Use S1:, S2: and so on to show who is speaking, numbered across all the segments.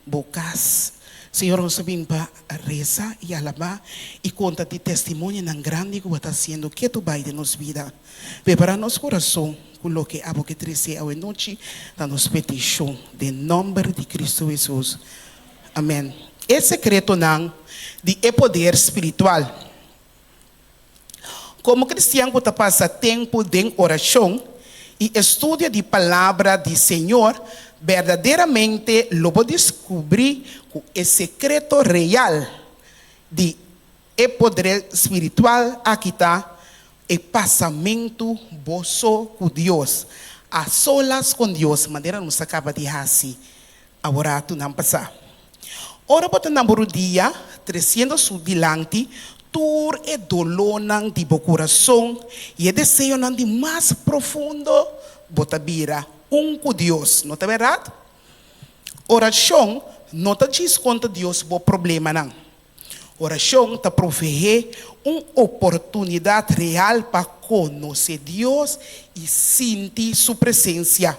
S1: Bo kas. Señor, nos ta bin pa resa i alabá i konta di testimonionan grandi ku Bo ta hasiendo ketu bai den nos bida. Prepará nos kurason ku loke Abo ke trese awenochi ta nos petishon den nòmber di Kristu Hesus. Amèn. E sekretonan di e poder spiritual. Komo kristian ku ta pasa tempu den orashon i estudio di Palabra di Señor, berdaderamente lo bo diskubrí ku e sekreto real di e poder spiritual aki ta e pasamentu bo so ku Dios, a solas kon Dios, manera nos a kaba di hasi aworatunan pasá. Ora bo ta na bo rudia, tresiendo su dilanti tur e dolónan di bo kurason i e deseonan di mas profundo, bo ta bira un ku Dios, no ta bèrdat? Orashon no ta djis konta Dios bo problemanan. Orashon ta proveé un oportunidat real pa konosé Dios i sinti su presensia.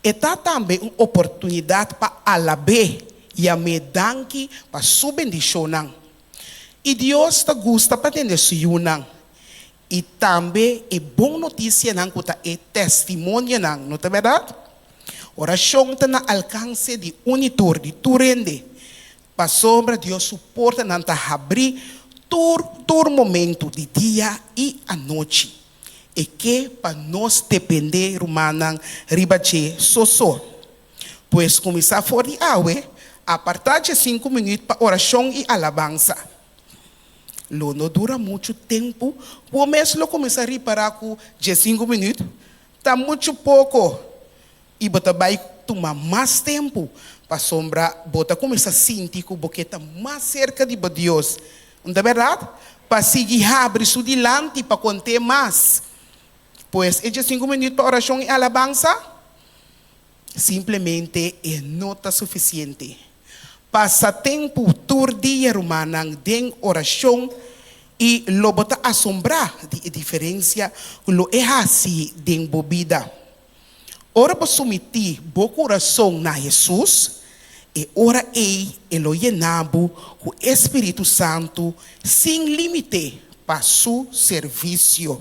S1: E ta tambe un oportunidat pa alab'é i am'é danki pa su bendishonnan. I Dios ta gusta pa tende su yunan i tambe e bon notisianan ku ta e testimonionan, no ta bèrdat? Orashon ta na alkanse di un i tur, di tur hende, pasobra Dios su portanan ta habrí tur tur momentu di dia i anochi. E ke pa nos dependé rumannan riba dje so so. Pues kuminsá for di awe, apartá dje sinku minüt pa orashon i alabansa. Lo no dura muchu tempu ku bo mes lo kuminsá ripará ku dje sinku minüt ta muchu poko i bo ta bai tuma mas tempu pasobra bo ta kuminsá sinti ku bo ke ta mas serka di bo Dios. No ta bèrdat? Pa sigui habri su dilanti pa kont'é mas. Pues e diesinku minüt pa orashon i alabansa simplemente e no ta sufisiente. Pasa tempu tur dia rumannan den orashon i lo bo ta asombrá di e diferensia ku lo e hasi den bo bida. Ora bo sumití bo kurason na Hesus, e ora ei e lo yena bo ku e spiritu santu sin límite pa su servisio.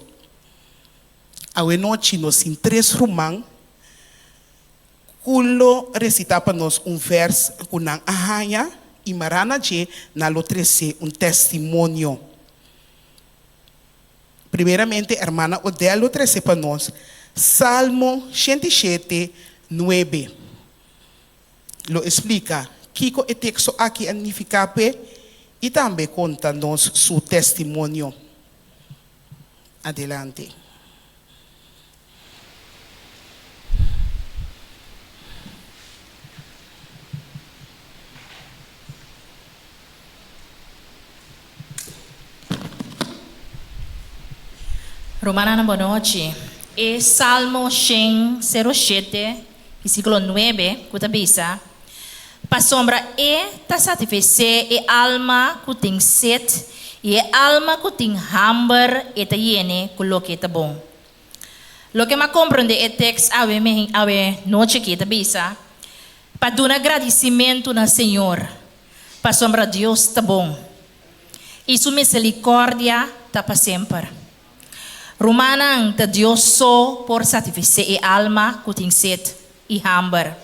S1: Awenochi nos tin tres ruman ku lo resitá pa nos un vèrs ku nan a haña i mará na dje nan lo trese un testimonio. Primeramente hermana Odell lo trese pa nos Salmo 107, 9. Lo e splika kiko e teksto aki a nifiká p'e i tambe konta nos su testimonio. Adelante.
S2: Rumannan bon nochi. E Salmo 107, versíkulo 9, ku ta bisa, Pasobra E ta satisfesé e alma ku tin set, i e alma ku tin hamber E ta yene ku loke ta bon. Loke m'a komprondé e tèks awe awe nochi akí ta bisa, Pa duna gradisimentu na Señor, pasobra Dios ta bon, i su miserikòrdia ta pa semper. Rumannan, ta Dios so por satisfasé e alma ku tin set i hamber.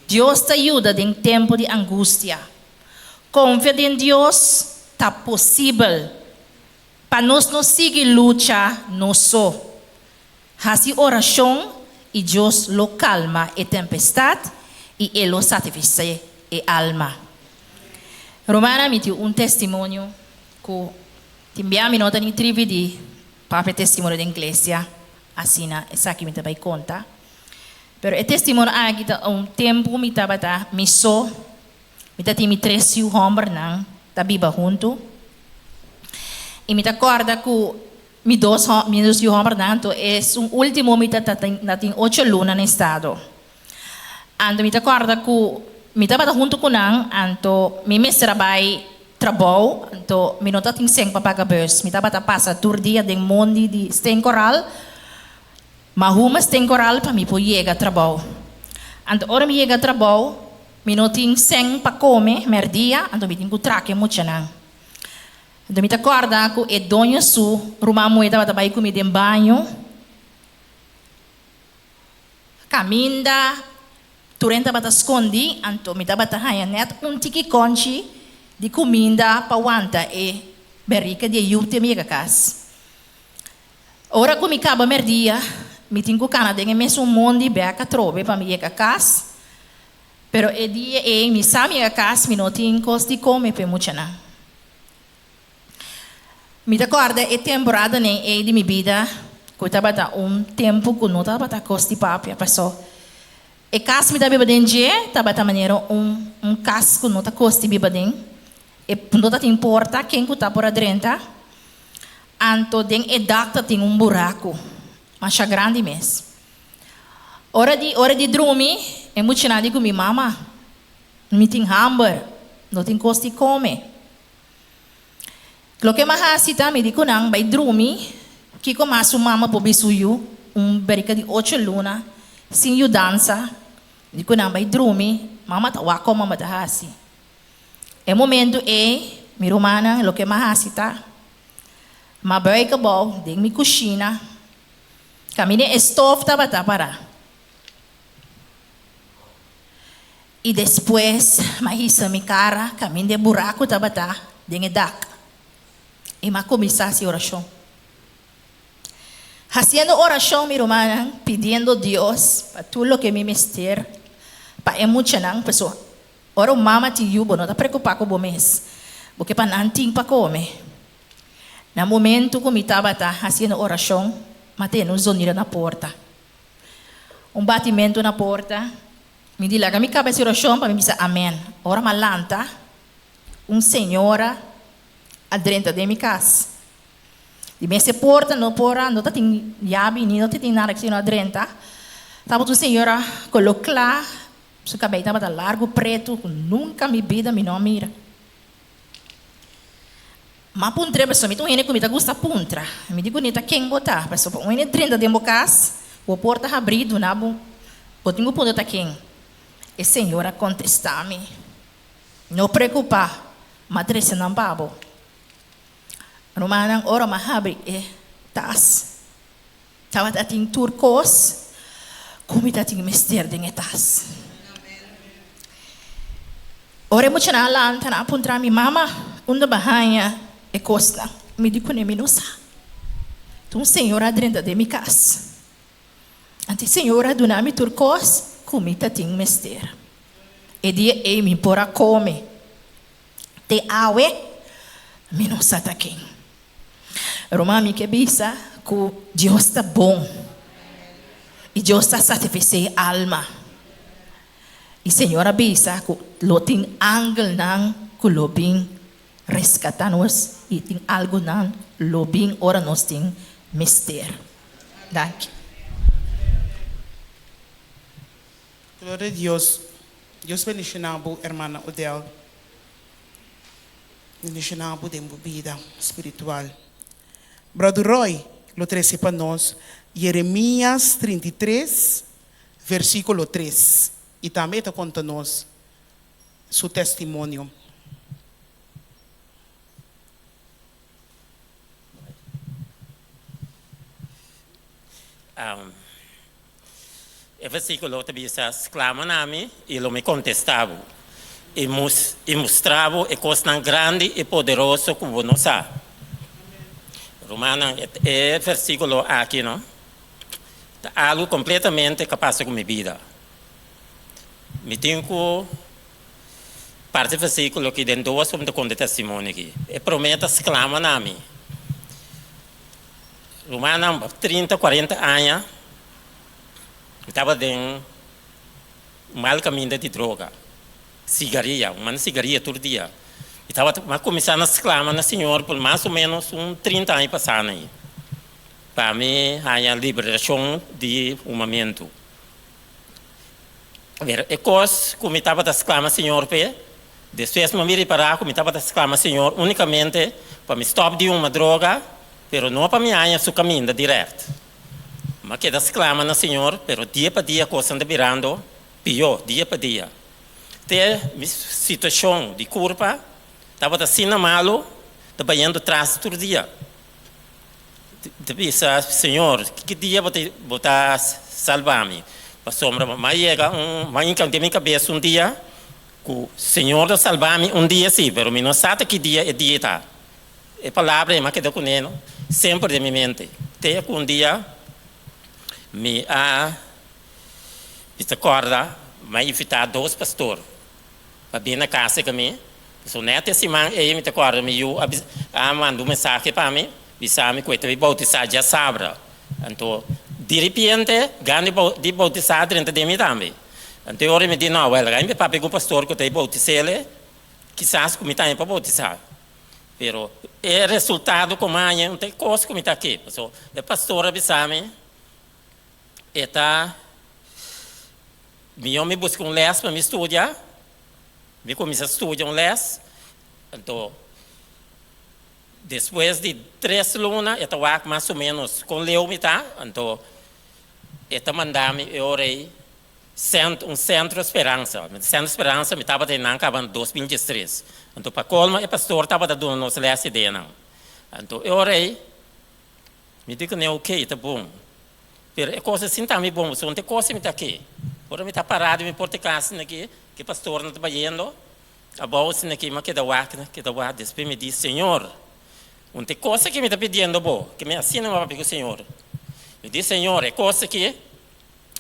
S2: Dios ta yuda den tempu di angustia. Konfia den Dios ta posibel pa nos no sigui lucha nos so. Hasi orashon i Dios lo kalma e tempestat i e lo satisfasé e alma. Rumannan, mi tin un testimonio ku tin bia mi no ta ni tribi di papia testimonio den iglesia, asina esaki mi ta bai konta. Pero e testimonio aki ta un tempu ku mi tabata mi so, mi ta tin mi tres yu hòmbernan ta biba huntu i mi ta kòrda ku Mi dos mi dos yu hòmbernan anto esun último mi ta ta tin ocho luna na estado. Anto mi ta kòrda ku mi tabata huntu ku nan anto mi mester a bai trabou anto mi no tatin sèn pa paga bùs. Mi tabata pasa tur dia den mondi di Steenkoral, ma huma Steenkoral pa mi por yega trabou. Anto ora mi yega trabou. Mi no tin sèn pa kome mèrdia, anto mi tin ku traka e muchanan. Anto mi ta kòrda ku e doño su ruman muhé tabata bai ku mi den baño. Kaminda tur hende tabata skondí, anto mi tabata haña nèt un tiki kònchi di kuminda pa wanta e berika di e yu te mi yega kas. Ora ku mi kaba mèrdia, mi tin ku kana den e mesun mondi bèk atrobe pa mi yega kas. Pero e dia ei mi sa mi yega kas mi no tin kos di kome pa e muchanan. Mi ta kòrda e temporadanan ei di mi bida ku tabata un tempu ku no tabata kos di papia pasó e kas mi ta biba den dje tabata manera un un kas ku no ta kos di biba den e no ta tin porta ken ku ta por a drenta anto den e dak ta tin un buraku masha grandi mes ora di ora di drumi e muchanan di ku mi mama mi tin hamber no tin kos di kome. Loke m'a hasi ta mi di ku nan bai drumi, kiko mas su mama por bi su yu, un berika di ocho luna, sin yudansa, mi di ku nan bai drumi, mama ta wak kon mama ta hasi. E momentu ei, mi rumannan, loke m'a hasi ta, m'a buik abou den mi kushina, kaminda e stof tabata pará. I despues m'a hisa mi kara kaminda e buraku tabata den e dak, i m'a kuminsá hasi orashon. Hasiendo orashon, mi rumannan, pidiendo Dios pa tur loke mi mester pa e muchanan, pasobra ora un mama tin yu bo no ta preokupá ku bo mes, bo ke pa nan tin pa kome. Na momentu ku mi tabata hasiendo orashon, m'a tene un zonido na porta, un batimentu na porta. Mi di, Laga mi kaba esi orashon pa mi bisa amen. Ora m'a lanta, un señora a drenta den mi kas. Di mes e porta no por a, no ta tin yabi ni no ta tin nada ku no a drenta. Tabata un señora koló kla, su kabei tabata largu pretu ku nunka mi bida mi no a mira. M'a puntr'é, pasobra mi ta un hende ku mi ta gusta puntra. Mi di ku, Ta ken bo ta? Pasobra pa un hende drenta den bo kas, bo porta habrí, duna bo, bo tin ku puntra ta ken. E señor a kontestá mi, No preokupá, m'a trese nan pa bo. Rumannan, ora m'a habri e tas, tabata tin tur kos ku mi ta tin mester den e tas. Ora e muchanan a lanta, nan a puntra mi, Mama, unda bo a haña e kosnan? Mi di kuné, Mi no sa. Ta un señora a drenta den mi kas. Anto e señora a duna mi tur kos ku mi ta tin mester. E dia ei mi por a kome. Te awe mi no sa ta ken. Ruman, mi ke bisa ku Dios ta bon i Dios ta satisfasé alma. I Señor a bisa ku lo tin angelnan ku lo bin reskatá nos i tin algunan lo bin ora nos tin mester. Danki.
S1: Gloria a Dios. Dios bendiciona bo hermana Odell. Bendiciona bo den bo bida spiritual. Brother Roy lo trece pa nos Jeremias 33 versiculo 3 y tambe e ta conta nos su testimonio.
S3: E versíkulo ta bisa, Sklama na mi, i lo mi kontestá bo, i i mustra bo e kosnan grandi i poderoso ku bo no sa. Rumannan, e versíkulo aki no ta algu kompletamente ku a pasa ku mi bida. Mi tin ku parti e versíkulo aki den dos pa mi ta konta e testimonio aki. E promé ta sklama na mi. Rumannan, 30, 40 aña mi tabata den mal kaminda di droga, sigaria, un manda sigaria tur dia. Mi tabata, mi a kuminsá na sklama na Señor por mas o ménos un 30 aña pasá na ei, pa mi haña liberashon di humamentu. Pero e kos ku mi tabata sklama Señor p'e, despues mi a ripará ku mi tabata sklama Señor únikamente pa mi stòp di huma droga, pero no pa mi haña su kaminda dirèkt. Mi a keda sklama na Señor, pero dia pa dia kosnan ta birando pió, dia pa dia. Te mi situashon di kurpa tabata asina malu, ta bayendo tras tur dia. Ta bisa, Señor, ki dia bo ta bo ta salba mi? Pasobra mi a yega un, mi a hinka den mi kabes un dia ku Señor ta salba mi un dia si, pero mi no sa ta ki dia e dia ta. E palabra ei mi a keda kuné semper den mi mente. Te ku un dia mi a Mi ta kòrda mi a invitá dos pastor pa bin na kasa ku mi. So nèt e siman ei mi ta kòrda mi yu a manda un mensahe pa mi bisa mi ku e ta bin boutisá djasabra. Anto diripiente gana di boutisá a drenta den mi tambe. Anto e ora mi di no, wèl laga mi papia ku un pastor ku ta e boutis'el, kisas ku mi tambe por boutisá. Pero e resultado ku mi a haña no ta e kos ku mi ta ke. Pasobra e pastor a bisa mi. E ta mihó mi buska un lès pa mi studia. Mi kuminsá studia un lès, anto despues di tres luna e ta wak mas o ménos kon leu mi ta, anto e ta manda mi e ora ei un Sentro Speransa. Sentro Speransa mi tabata einan kaba na 2013. Anto pa kolmo e pastor tabata duna nos lès e deanan. Anto e ora ei Mi di kuné, Ok, ta bon. Pero e kos asin ta mi bon, pasobra un ta e kos mi ta ke. Ora mi ta pará den mi porta di kas asina aki, ku e pastornan ta bayendo abou asina aki, mi a keda wak, keda wak. Despues mi di, Señor, un ta e kos aki mi ta pidiendo bo, ke mi asina mi a papia ku Señor. Mi di, Señor, e kos aki,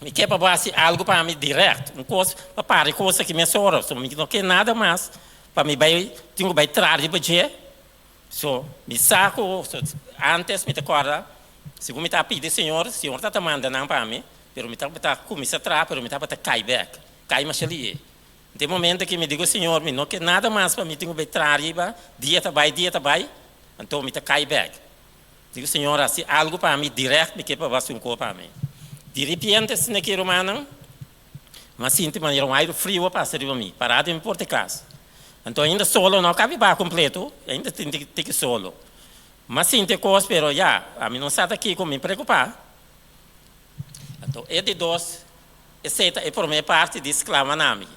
S3: mi ke pa bo hasi algu pa mi dirèkt, un kos pa para e kos aki mesora, pasobra mi no ke nada mas pa mi bai tin ku bai traha riba dje. So, mi sa ku antes mi ta kòrda, segun mi ta pidi Señor, Señor tabata manda nan pa mi, pero mi tabata kuminsá traha, pero mi tabata kai bèk, kai masha lihe. Den momento ki mi di ku Señor, mi no ke nada mas pa mi tin ku bai traha riba, dia ta bai, dia ta bai, anto mi ta kai bèk. Di ku Señor, hasi algu pa mi dirèkt, mi ke pa bo hasi un kos pa mi. Diripiente asina ki rumannan, Mi a sinti manera un airu friu a pasa riba mi, pará den mi porta di kas. Anto ainda solo no a kabi baha kompleto, ainda tin tiki solo. Mi a sinti e kos, pero ya, ami no sa ta kiko mi preokupá. Anto e di dos, esei ta e promé parti di sklama na mi.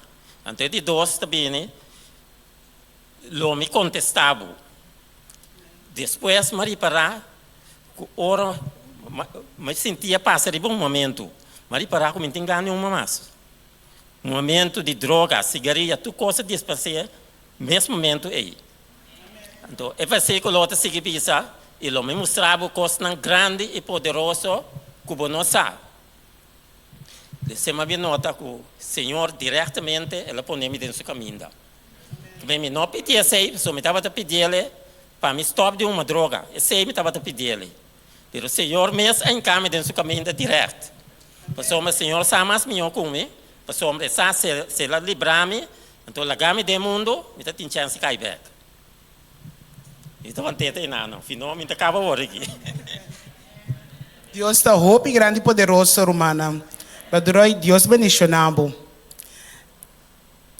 S3: Anto e di dos ta bini, Lo mi kontestá bo. Despues mi a ripará ku ora mi sinti a pasa riba un momentu, mi a ripará ku mi no tin gana niun mas. Momentu di droga, sigaria, tur kos a disparsé mes momentu ei. Anto e versíkulo ta sigui bisa, I lo mi mustra bo kosnan grandi i poderoso ku bo no sa. Despues mi a bin nota ku Señor direktamente el a pone mi den su kaminda. P'e mi no pidi esei, pasobra mi tabata pidiele pa mi stòp di huma droga. Esei mi tabata pidiele. Pero Señor mes a hinká mi den su kaminda dirèkt. Pasobra Señor sa mas mihó ku mi, pasobra E sa si El a librá mi, anto laga mi den mundu, mi ta tin chèns di kai bèk. Mi ta want'é ta einan, si no mi ta kaba wòrdu aki.
S1: Dios ta hopi grandi i poderoso, rumannan. Badroy, Dios bendishoná bo.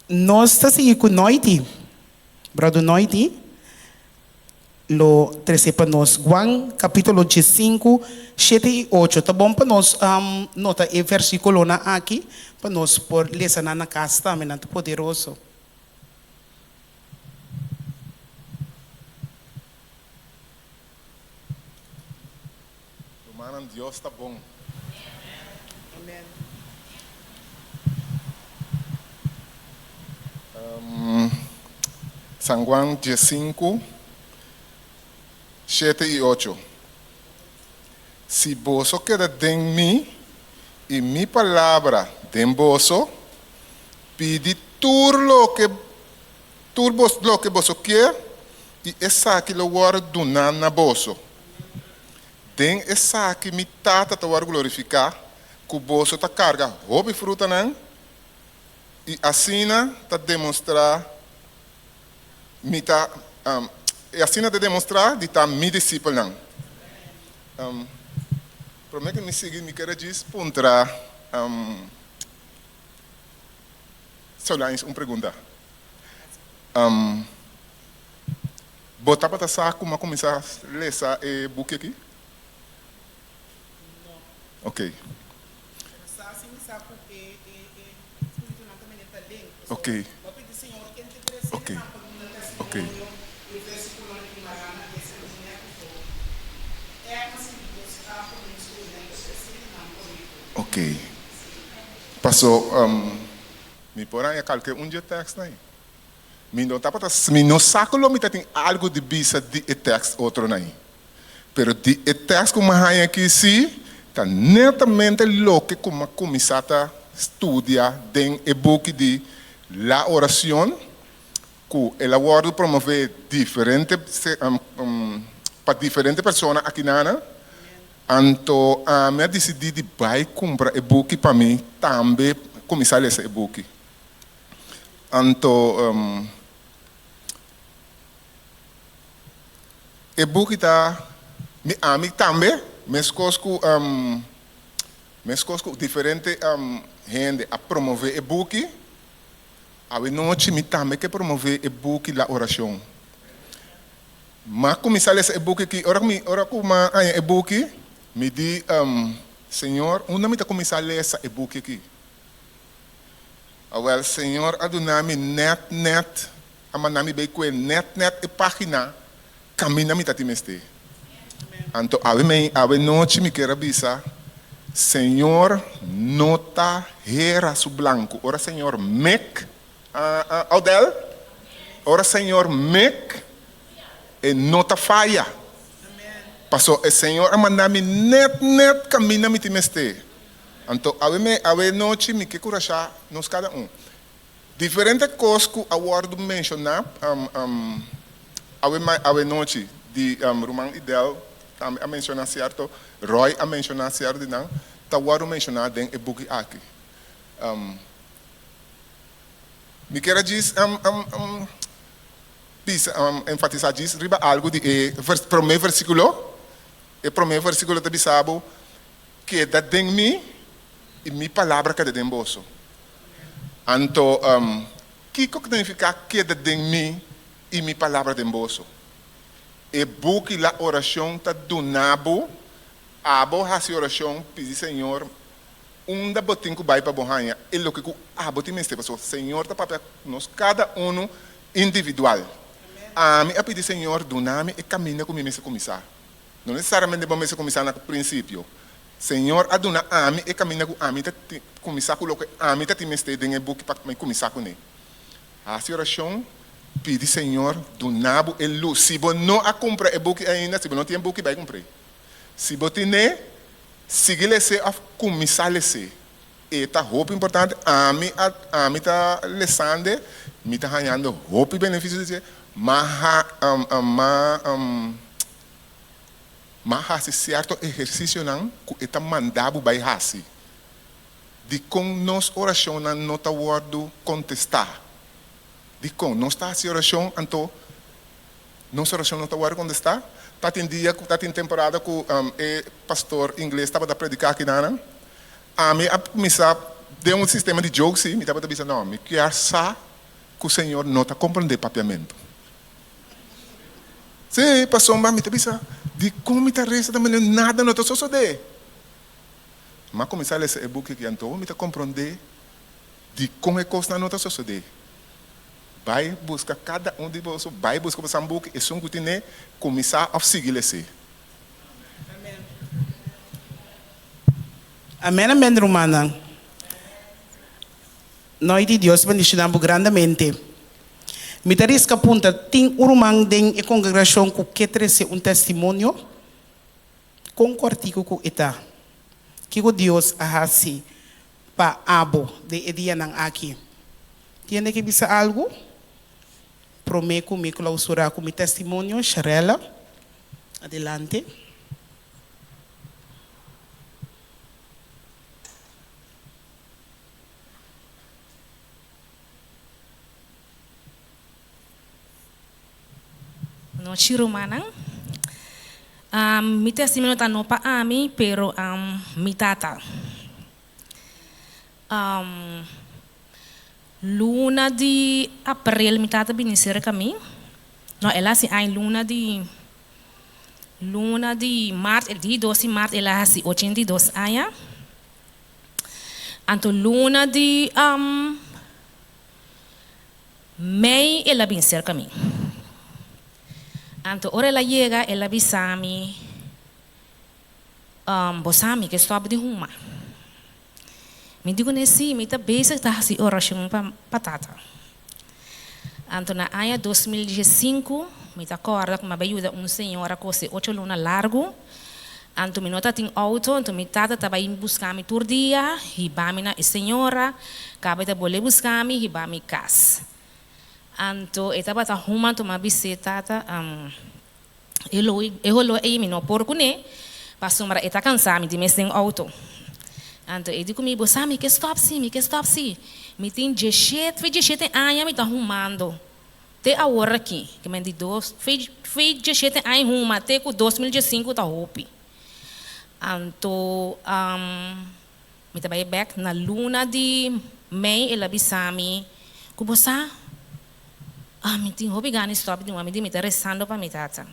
S1: Nos ta sigui ku Noiti. Bròder Noiti lo trese pa nos Guan kapítulo diesinku, shete i ocho. Ta bon pa nos nota e versíkulonan aki pa nos por lesa nan na kas tambe. Nan ta poderoso.
S4: Rumannan Dios ta bon. San Juan diesinku, shete i ocho Si boso keda den mi i mi palabra den boso, pidi tur loke tur loke boso kier i esaki lo wòrdu duná na boso. Den esaki mi Tata ta wòrdu glorifiká, ku boso ta karga hopi frutanan i asina ta demostrá mi ta i asina ta demostrá di ta mi disipelnan. Promé ku mi sigui mi kere djis puntra Solange un pregunta. Bo tabata sa ku mi a kuminsá lesa e buki aki?
S1: No.
S4: Ok.
S1: Pero sa si mi sa ku e e e spiritunan ta mene ta link.
S4: Ok.
S1: No.
S4: Ok. Ok. Ok. Paso, um, mi por haña kalke un dje tekstnan ei. Mi no tabata, mi no sa ku lo mi ta tin algu di bisa di e tekst otronan ei. Pero di e tekst ku mi a haña aki sí, ta netamente loke ku mi a kuminsá ta studia den e buki di La Oracion, ku el a wòrdu promové diferente pa diferente persona akinana. Anto ami a disidí di bai kumpra e buki pa mi tambe kuminsá lesa e buki. Anto e buki ta mi ami tambe meskos ku meskos ku diferente hende a promové e buki, awe nochi mi tambe ke promové e buki La Oracion. M'a kuminsá lesa e buki aki, ora ku mi ora ku m'a haña e buki mi di Señor unda mi ta kuminsá lesa e buki aki? Awel, Señor a duna mi nèt nèt, a manda mi bay kue nèt nèt e página kaminda mi ta tin mester. Anto awe mei, awe nochi mi kier a bisa, Señor no ta hera su blanku. Ora Señor mek, Audel, ora Señor mek, e no ta faya. Paso e Señor a manda mi nèt nèt kaminda mi tin mester. Anto awe me awe nochi mi ke kurashá nos kada un. Diferente kos ku a wòrdu menshoná awe awe nochi di ruman Idel tambe a menshoná sierto, Roy a menshoná sierto di nan ta wòrdu menshoná den e buki aki. Mi kier a djis bisa enfatisá djis riba algu di e promé versíkulo. E promé versíkulo ta bisa bo, Keda den mi, i mi palabra keda den boso. Anto, kiko ta nifiká keda den mi i mi palabra den boso? E buki La Orashon ta duna bo abo hasi orashon, pidi Señor unda bo tin ku bai pa bo haña e loke ku abo tin mester. Pasobra Señor ta papia ku nos kada unu individual. Ami a pidi Señor duna mi e kaminda ku mi mester kuminsá. No nesesariamente bo mester kuminsá na prinsipio. Señor a duna ami e kaminda ku ami ta kuminsá ku loke ami ta tin mester den e buki pa mi kuminsá kuné. Hasi orashon, pidi Señor duna bo e lus. Si bo no a kumpra e buki ainda, si bo no tin e buki, bai kumpr'é. Si bo tin'é, sigui les'é òf kuminsá les'é. E ta hopi importante. Ami a ami ta lesand'e, mi ta hañando hopi benefisio di dje. Ma ha ma. Ma hasi sierto ehersisionan ku e ta manda bo bai hasi. Dikon nos orashonnan no ta wòrdu kontestá? Dikon nos ta hasi orashon anto nos orashon no ta wòrdu kontestá? Ta tin dia ku ta tin temporada ku e pastor ingles tabata prediká akinanan. Ami a kuminsá den un sistema di joke si, mi tabata bisa, no, mi kier sa ku Señor no ta komprondé papiamentu. Sí, pasobra mi ta bisa, Dikon mi ta resa ta manera nada no ta sosodé? Mi a kuminsá lesa e buki aki, anto mi ta komprondé dikon e kosnan no ta sosodé. Bai buska kada un di boso, bai buska boso buki, esun ku tine, kuminsá òf sigui les'é.
S1: Amen amen rumannan. Noi di Dios bendiciona bo grandemente. Mi ta risca punta, tin un ruman den e congregacion cu ke trece un testimonio? Con cortico cu e ta? Kico Dios a haci pa abo den e dianan aki? Tin hende ke bisa algo? Prome cu mi clausura cu mi testimonio, Sharella, adelante.
S2: Nochi rumannan. Mi testimonio ta no pa ami, pero mi tata. Luna di april mi tata bini serka mi. No, el a hasi aña luna di luna di mart, di dos di mart el a hasi 82 aña. Anto luna di. Mei el a bin serka mi. Anto ora el a yega el a bisa mi, Bo sa mi ke stòp di huma. Mi di kuné, Sí, mi ta bezig ta hasi orashon pa tata. Anto na aña 2015 mi ta kòrda ku mi a bai yuda un señora kose ocho luna largu. Anto mi no ta tin outo, anto mi tata ta bai buska mi tur dia, hiba mi na e señora, kaba e ta bolbe buska mi, hiba mi kas. Anto e tabata huma, anto mi a bis'é, Tata, e lo e holó ei mi no por kuné, pasobra e ta kansa mi di mes den outo. Anto e di ku mi, Bo sa mi ke stòp sí, mi ke stòp sí. Mi tin djeshete, djeshete aña mi ta humando. Te awor aki, ke men di dos, fei fei djeshete aña huma te ku 2015 ta hopi. Anto mi ta bai bek na luna di mei el a bisa mi ku bo sa mi tin hopi gana di stòp di huma, mi di mi ta resando pa mi tata,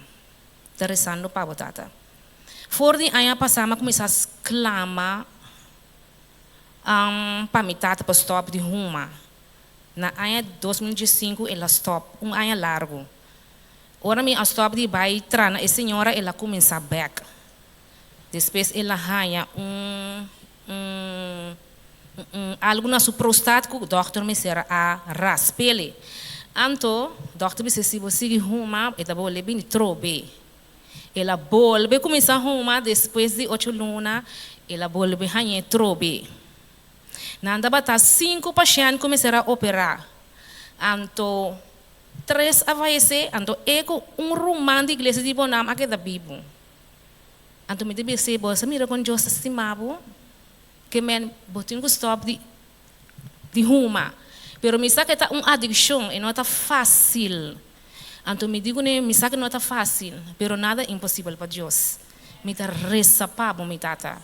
S2: ta resando pa bo tata. For di aña pasá mi a kuminsá sklama pa mi tata pa stòp di huma. Na aña 2015 el a stòp, un aña largu. Ora mi a stòp di bai tra na e señora el a kuminsá bèk. Despues el a haña un un un algu na su prostat ku dòkter mester a rasp'el. Anto dòkter bisa si bo sigui huma e ta bolbe bini trobe. El a bolbe kuminsá huma despues di ocho luna el a bolbe hañ'é trobe. Nan tabata sinku pashènt ku mester a operá. Anto tres a fayesé, anto e ku un ruman di iglesia di Bonam a keda bibu. Anto mi ta bis'é, Bo sa mira kon Dios ta stima bo? Ke men bo tin ku stòp di di huma. Pero mi sa ku e ta un adikshon, e no ta fásil. Anto mi di kuné, Mi sa ku no ta fásil, pero nada imposibel pa Dios. Mi ta resa pa bo, mi tata.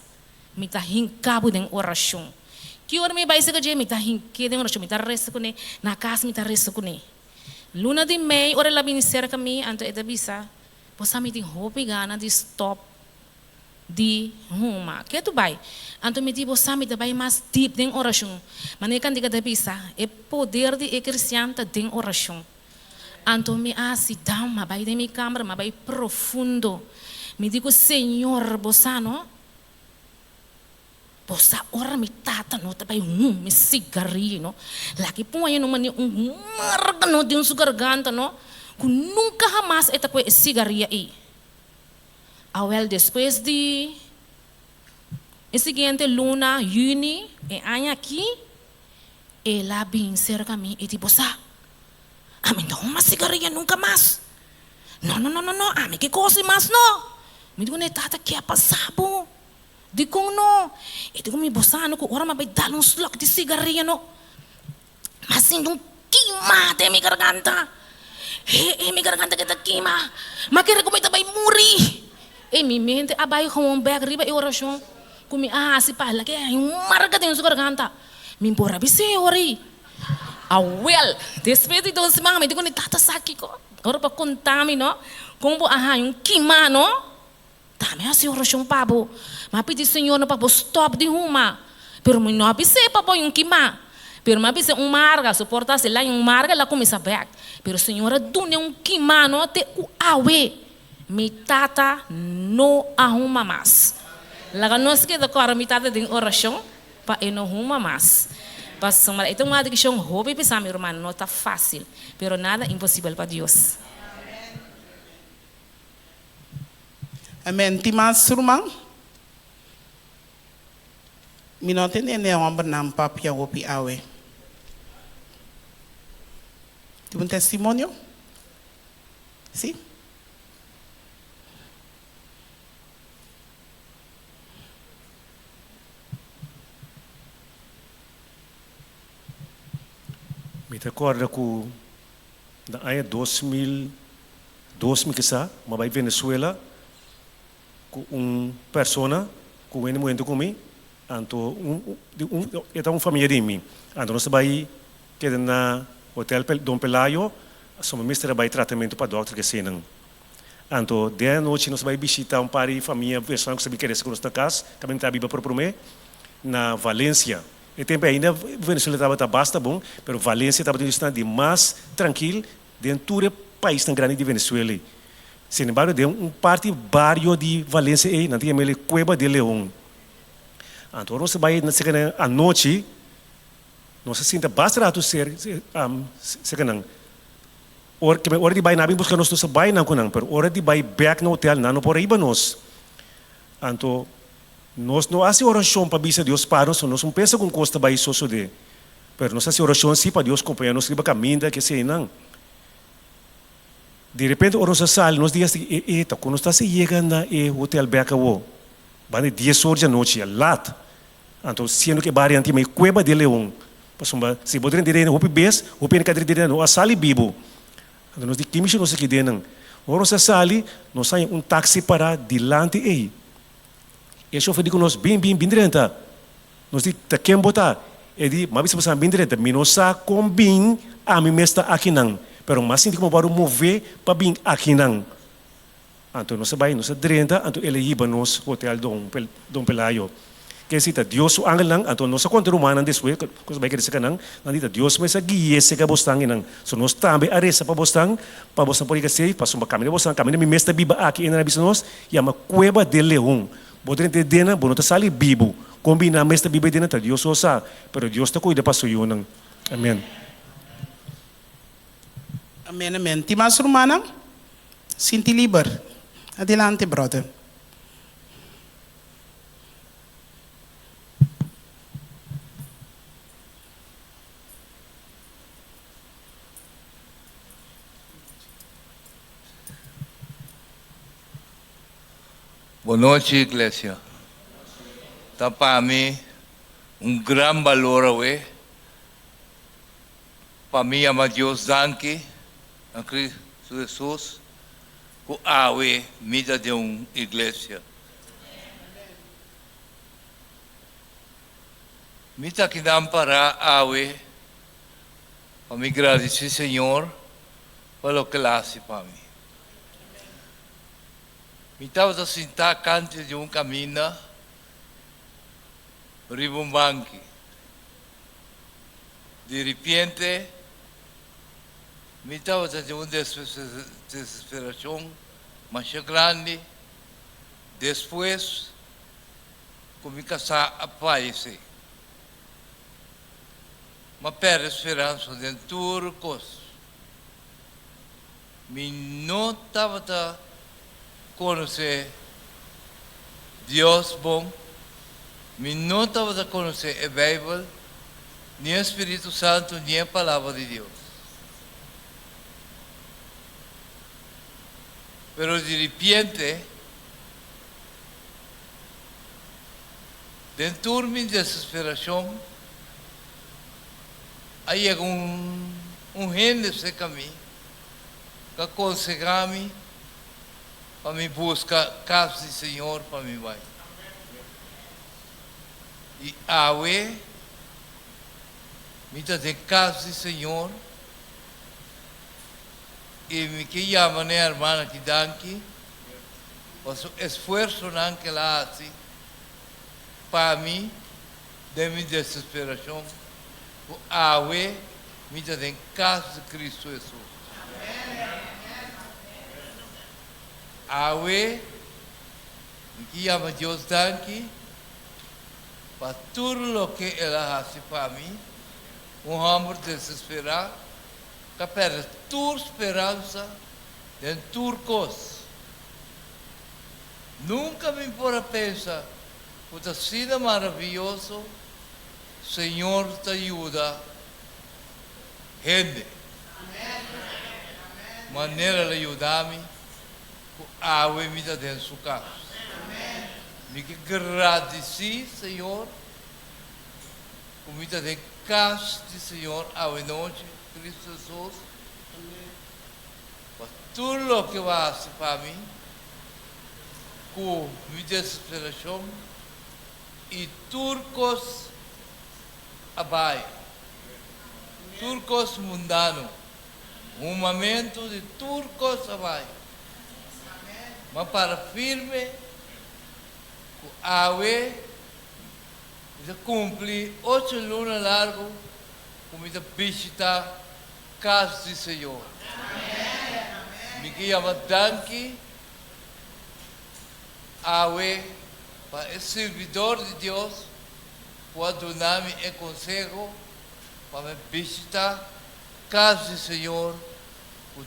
S2: Mi ta hinká bo den orashon. Ki ora mi bai serka dje, mi ta hink'é den orashon. Mi ta resa kuné. Na kas mi ta resa kuné. Luna di mei, ora el a bini serka mi, anto e ta bisa, Bo sa mi tin hopi gana di stòp di huma. Ke tu bai? Anto mi di, Bo sa mi ta bai mas dip den orashon. Manera e kantika ta bisa, E poder di e kristian ta den orashon. Anto mi a hasi down, mi a bai den mi kamber, mi a bai profundo. Mi di ku Señor, Bo sa no? Bo sa ora mi tata no ta bai huma sigaria no, laki pon no mane un marga no den su garganta no, ku nunka hamas e ta kue e sigaria ei. Awel despues di e siguiente luna, yüni, e aña aki, el a bin serka mi i di, Bo sa, ami no huma sigaria nunka mas. No, no, no, no, no, ami ke kos ei mas no. Mi di ku ne, Tata, ke a pasa bo? Dikon no? E di ku mi, Bo sa no ku ora mi a bai dal un slok di sigaria no, mi a sinti un kima den mi garganta. He, he, mi garganta ke ta kima. Mi a kere ku mi ta bai muri. Ei, mi mente a bai gewoon bek riba e orashon ku mi a hasi pa lak e haña un marka den su garganta. Mi por a bis'é ora ei. Awel, despues di dos siman mi di ku mi tata sa kiko. Ora bo a konta mi no, kon bo a haña un kima no. Ta mi hasi orashon pa bo. Mi a pidi Señor no pa bo stòp di huma. Pero mi no a bis'é pa bo un kimá. Pero mi a bis'é un marga, su por ta si el a un marga el a kuminsá bèk. Pero Señor a dun'é un kimá no te ku awe. Mi tata no a huma mas. Laga nos keda kòrda mi tata den orashon pa e no huma mas. Pasobra e ta un adikshon hopi pisá mi ruman, no ta fásil, pero nada imposibel pa Dios.
S1: Amen. Tin mas ruman? Mi no tende ne hombernan papia hopi awe. Tin un testimonio? Si?
S5: Mi ta corda cu na aña 2002 mi kisa mi a bay Venezuela cu un persona cu wende muhente cu mi anto un e ta un famia di mi anto nos ta bay keda na hotel Don Pelayo so mi mester a bay tratamento pa dokter kesenan anto den anochi nos a bay bishita un par di famia venezolano cu sa bin kerese cu nos na cas caminda ta biba por prome na Valencia. E tempu ainda Venezuela tabata basta bon, pero Valencia tabata un esnan di mas trankil den tur e paisnan grandi di Venezuela ei. Sin embargo, den un parti bario di Valencia ei nan ta yama el Cueva de León. Anto ora nos a bai serka nan anochi, nos a sinta basta ratu serka nan. Ora ke ora di bai nan a bin buska nos, nos a bai nan ku nan, pero ora di bai bèk na hotel nan no por a hiba nos. Anto nos no hasi orashon pa bisa Dios para nos, nos no pensa ku un kos ta bai sosodé, pero nos hasi orashon si pa Dios kompañá nos riba kaminda ke eseinan. Di repente ora nos a sali nos di hasta e e ta ku nos ta hasi yega na e hotel bèk awo? Banda di dies or di anochi, a lat. Anto siendo ku e bario nan tin e Cueva de Leon, pasobra si bo drenta den hopi bes, hopi hende ka drenta den no a sali bibu. Anto nos di ki mishi nos aki den nan? Ora nos a sali, nos haña un taxi pará dilanti ei. E shofer di ku nos, Bin, bin, bin drenta. Nos di, Ta ken bo ta? E di, M'a bisa bo sa bin drenta. Mi no sa kon bin ami mes ta akinan, pero m'a sinti ku mi wòrdu mové pa bin akinan. Anto nos a bai, nos a drenta, anto el a hiba nos hotel Don Don Pelayo. Ke si ta Dios su angelnan, anto nos a konta rumannan despues ku nos a bai krese kanan, nan di ta Dios mes a gui'é serka bosnan einan. So nos tambe a resa pa bosnan, pa bosnan por yega safe, pasobra kaminda bosnan, kaminda mi mes ta biba aki, einan a bisa nos, yama Cueva del Leon. Bo drenta e dena, bo no ta sali bibu. Kon bin nan mes ta biba e dena ta Dios so sa, pero Dios ta kuida pa su yunan. Amen.
S1: Amen amen. Tin mas rumannan? Sinti liber. Adelante brother.
S6: Bon nochi iglesia. Ta pa mi un gran balor awe pa mi yama Dios danki na Cristo Jesus cu awe mi ta den un iglesia. Mi ta kinan para awe pa mi gradici Señor pa loke el a haci pa mi. Mi tabata sinta kante di un kaminda riba un banki. Di ripiente mi tabata den un desesperashon masha grandi despues ku mi kasá a fayesé. M'a pèrdè speransa den tur kos. Mi no tabata konosé Dios bon, mi no tabata konosé e Beibel, ni e Spiritu Santu, ni e Palabra di Dios. Pero di ripiente, den tur mi desesperashon, a yega un hende serka mi ku a konsehá mi pa mi buska kas di Señor pa mi bai. I awe mi ta den kas di Señor i mi ke yama na e hermana aki danki pa su esfuersonan ku el a hasi pa mi den mi desesperashon ku awe mi ta den kas di Kristu Hesus. Awe mi ke yama Dios danki pa tur loke el a hasi pa mi, un hòmber desesperá ku a pèrdè tur speransa den tur kos. Nunka mi por a pensa ku ta asina maravioso Señor ta yuda hende. Manera el a yuda mi ku awe mi ta den su kas. Mi ke gradisí Señor ku mi ta den kas di Señor awe nochi, Cristo Jesus, pa tur loke bo a hasi pa mi ku mi desesperashon i tur kos a bai, tur kos mundano, humamentu di tur kos a bai. Ma para firme ku awe mi Mi ta kumpli ocho luna largu ku mi ta bishitá kas di Señor. Mi ke yama danki awe pa e sirbidor di Dios ku a duna mi e konseho pa mi bishitá kas di Señor ku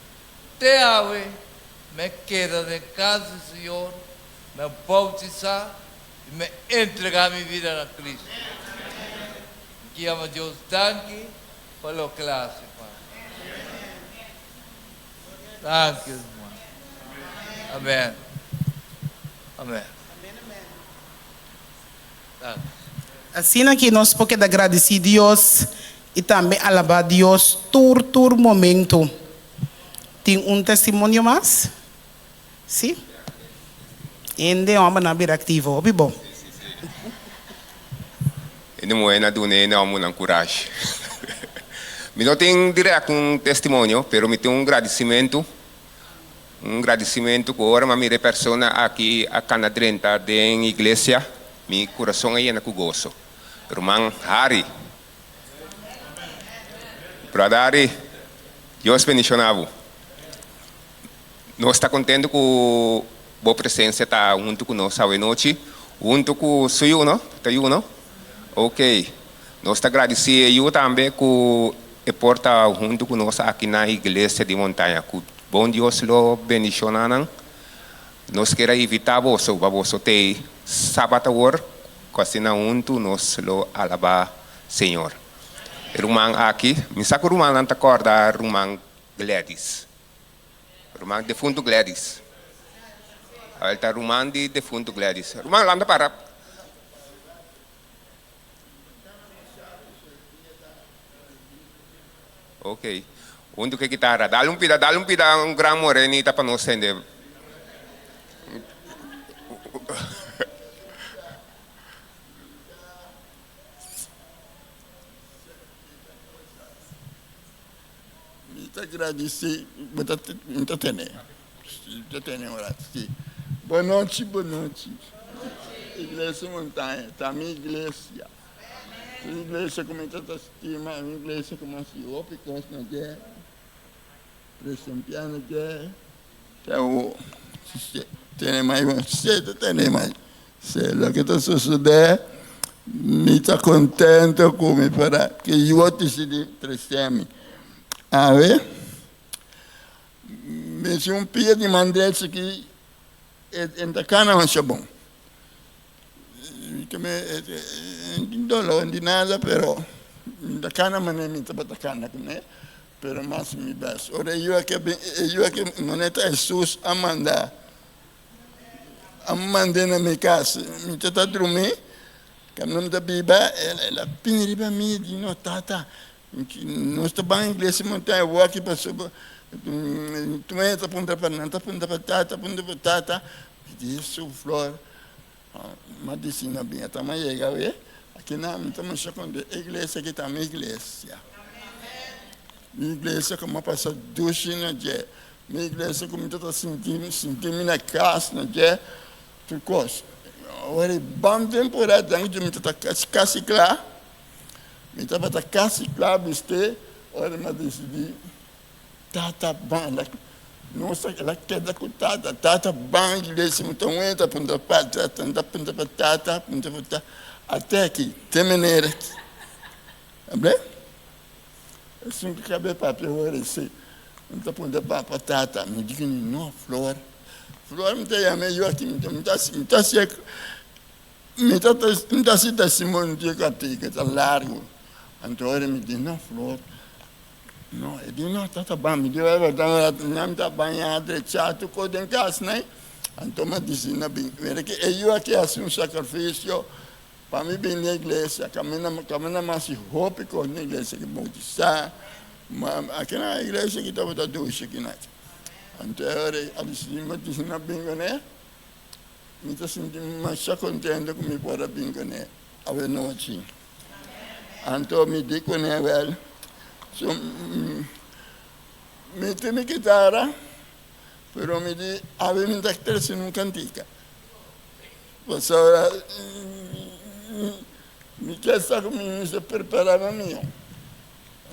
S6: te awe mi a keda den kas di Señor, mi a boutisá i mi a entregá mi bida na Cristo. Mi ke yama Dios danki pa loke el a hasi pa mi. Danki, ruman. Amen. Amen. Danki.
S1: Asina ki nos por keda gradisí Dios i tambe alabá Dios tur tur momento. Tin un testimonio mas? Sí? Hende hòmbernan a bira aktivo. Hopi bon.
S7: Hende muhé na duna hende hòmbernan kurashi. Mi no tin dirèkt un testimonio, pero mi tin un gradisimentu. Un gradisimentu ku ora mi a mira e persona aki a kana drenta den iglesia, mi kurason a yena ku goso. Ruman Harry. Brother Harry, Dios bendiciona bo. Nos ta contento cu bo presencia ta hunto cu nos awe nochi, hunto cu su yu, no? Ta yu, no? Ok. Nos ta gradici e yu tambe cu e por ta hunto cu nos aki na Iglesia di Montaña. Cu bon Dios lo bendiciona nan. Nos kier a invita boso pa boso t'ey Sabat awor, cu asina hunto nos lo alaba Señor. E ruman aki, mi sa cu rumannan ta corda ruman Gladys. Ruman defuntu Gladys. El ta ruman di defuntu Gladys. Ruman lanta para. Ok. Huntu ku e kitara. Dal un pida, dal un pida un gran morenita pa nos tende.
S8: Mi ta gradisí bo ta mi ta tene mi ta tene un rato si. Bo nochi bo nochi Iglesia Montaña ta mi iglesia ta un iglesia ku mi ta ta stima un iglesia ku mi a hasi hopi kos na dje presentia na dje te awor tene mai bon si ta tene mai si loke ta sosode mi ta kontento ku mi para ke yu a disidí trese mi awe mi si un pia di man drechi aki e ta kana masha bon mi tin doló di nada pero mi ta kana manera mi tabata kana kuné pero mas mi bes ora e yu aki a bin e yu aki manera ta Hesus a manda a mand'é na mi kas mi ta ta drumí kaminda mi ta biba el a bini riba mi i di no tata nos ta ban iglesia montaña awor pasobra tur hende ta puntra pa nan ta puntra pa tata puntra pa tata mi di su flor Mi a disi na bin ata mi a yega awe aki na mi ta musha kon e iglesia aki ta mi iglesia. Mi iglesia ku mi a pasa dushi na dje. Mi iglesia ku mi ta ta sinti sinti mi na kas na dje tur kos. Ora e ban temporada tantu mi ta ta kasi kla mi tabata kasi kla bist'é ora mi a disidí Tata ban la nos a la keda ku tata tata ban iglesia mi ta wenta puntra pa tata mi ta puntra pa tata puntra pa tata ate aki te manera aki abe esun ku kabe papia ora si mi ta puntra pa pa tata mi di kini no flor flor mi ta yama e yu aki mi ta mi ta mi ta hasi mi ta mi ta hasi testimonio di e katika ta largu anto ora mi di no flor. No, e di no tata ban, mi di e berdad nan ta baña drecha tur kos den kas nei, anto mi a disi na bin, mira ke e yu aki hasi un sakrifisio pa mi bin den iglesia, kaminda kaminda mi hasi hopi kos den iglesia ki boutisá, ma aki na iglesia ki tabata dushi aki na, anto e ora a disi mi a disi na bin kuné, mi ta sinti masha kontento ku mi por a bin kuné awe nochi. Anto mi di kuné, Wèl, so mi tin mi kitara, pero mi di awe mi ta trese un kantika. Pasobra Mi ke sa ku mi mester prepará pa mihó.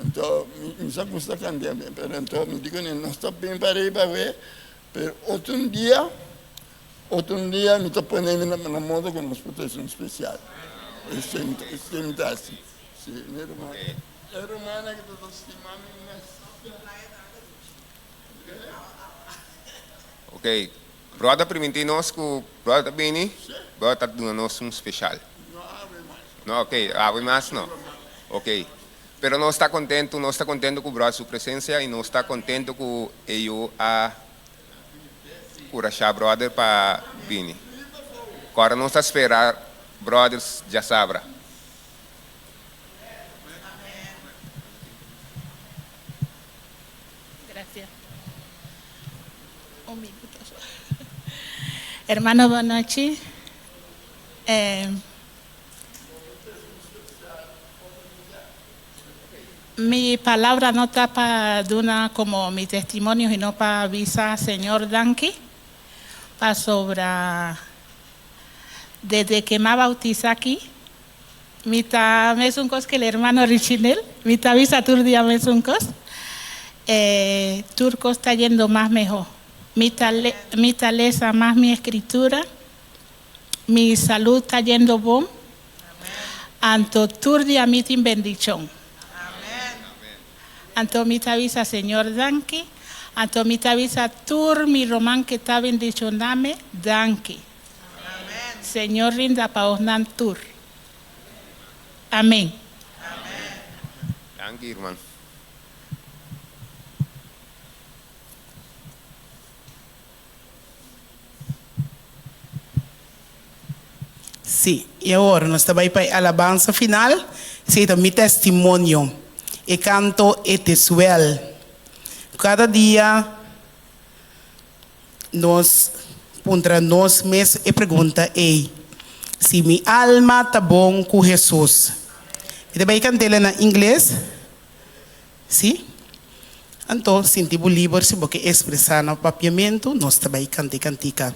S8: Anto mi mi sa gusta kambia bien, pero anto mi di kuné nos ta bin pa riba awe, pero otro un dia, otro un dia mi ta pone mi na na modo ku nos por ta hasi un spesial. Esei mi ta esei mi ta hasi. Si, mi ruman, e rumannan ku ta stima mi mes.
S7: Ok, brother primintí nos ku brother ta bini, brother ta duna nos un special. No, ok, awe mas no. Ok, pero nos ta contento, nos ta contento ku brother su presencia y nos ta contento ku e yu a curashá brother pa bini. Kòrda nos ta spera brother djasabra.
S9: Gracias. Un minuto. Hermano, buenas noches. Eh, mi palabra no ta pa duna como mi testimonio, sino pa bisa Señor danki pasobra desde que m'a bautiza aki Mi ta mesun kos ku el hermano Richinel. Mi ta bisa tur dia mesun kos. E tur kos ta yendo mas mehó. Mi ta mi ta lesa mas mi escritura. Mi salud ta yendo bon. Anto tur dia mi tin bendichon. Anto mi ta bisa Señor danki. Anto mi ta bisa tur mi roman ke ta bendichoname danki. Señor rinda pa osnan tur. Amen.
S7: Danki ruman.
S1: Sí, i awor nos ta bai pa e alabansa final. Esei ta mi testimonio. E kanto It Is Well. Kada dia Nos puntra nos mes e pregunta ei, Si mi alma ta bon ku Hesus? Mi ta bai kant'el na ingles, si? Anto, sinti bo liber si bo ke ekspresá na papiamentu, nos ta bai kanta e kantika.